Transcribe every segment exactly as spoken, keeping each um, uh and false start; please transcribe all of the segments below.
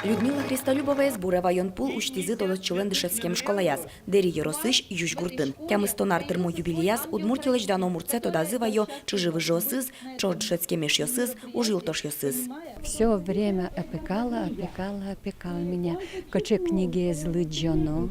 Людмила Христолюбоваез Буре ваён пул усьтӥзы тодосчилэн дышетскем школаяз, Дэри ёросысь Юсь гуртын. Тямыстон ар тырмо юбилеяз Удмуртилэсь дано муртсэ тодазы ваё чыжы-выжыосыз, ӵош дышетскем эшъёсыз, ужъюлтошъёсыз. Всё время опекала, опекала, опекала меня. Кыӵе книгаез лыдӟоно,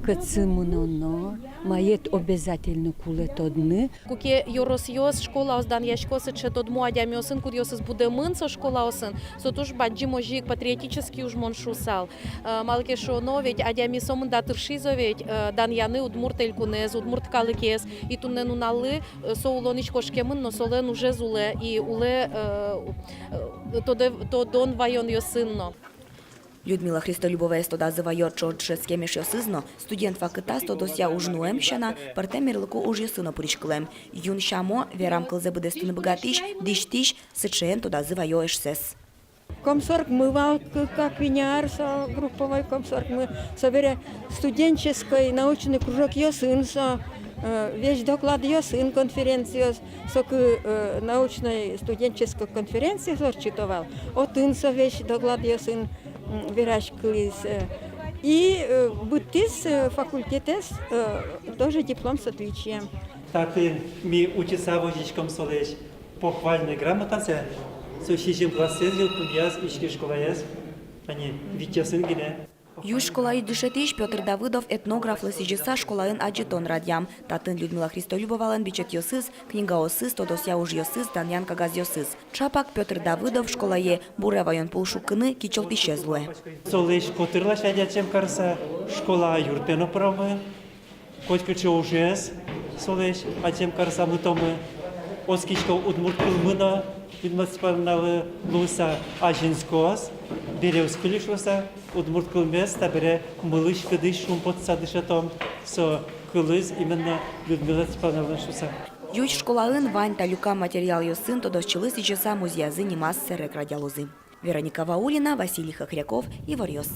кытчы мыноно, маед обязательно кулэ тодыны. Куке ёросъёс, школаос данъясько сыӵе тодмо адямиосын, кудъёсыз будэмын со школаосын, со туж бадӟым озьы ик патриотический уж, мон шуысал. Э, малы ке шуоно, ведь адями сомында тыршиз ведь, э, данъяны удмурт элькунэз, удмурт калыкез, и туннэ нуналлы, э, со улонысь кошкемын, но солэн ужез улэ, и улэ, э, э, тодэ-, тодон-ваёнъёсын но. Людмила Христолюбоваез тодазы ваё ӵош дышетскем эшъёсыз но. Студент вакытаз тодосъя уж нуэм сяна, пӧртэм мерлыко ужъёсы но пыриськылэм. Юн сямо, верам кылзэ быдэстыны быгатӥсь, дӥсьтӥсь, сыӵеен тодазы ваё эшсэс. Комсоргмы вал к-, кык-куинь ар, со групповой комсоргмы, собере студенческой научной кружокъёсын со, э, весь докладъёсын, конференциос, соку, э, научной студенческой конференциос ортчыто вал, отын со весь докладъёсын, м, вераськылӥз, э, и, э, быдтӥз, э, факультетэз, э, тоже диплом с отличием. Татын ми утьыса возиськом солэсь похвальной грамотазэ, со сизьым классэз йылпумъяз, иське школаез, тани витьёсын гинэ. Юсь школаысь дышетӥсь Пётр Давыдов этнографлы сӥзьыса школаын адӟытон радъям. Татын Людмила Христолюбовалэн бичетъёсыз, книгаосыз, тодосъя ужъёсыз, данъян кагазъёсыз. Чапак Пётр Давыдов школае Буре ваён пул шуккыны кичӧлтӥсез луэ. Солэсь котырлэсь адӟем карыса, школа юртэ но пыромы. Котькыӵе ужез солэсь адӟем карыса мытомы. Оскисько, удмурт кылмы но Людмила Степановналы луыса азинскоз, бере уз кыльы шуыса, удмурт кылмес табере мылысь-кыдысь шумпотыса дышетом, со кылыз именно Людмила Степановналэн шуыса. Юсь школаын вань та люкам материалъёсын тодосчилы сӥзьыса музъязы нимаз сэрег радъялозы. Вероника Ваулина, Василий Хохряков, «Иворъёс».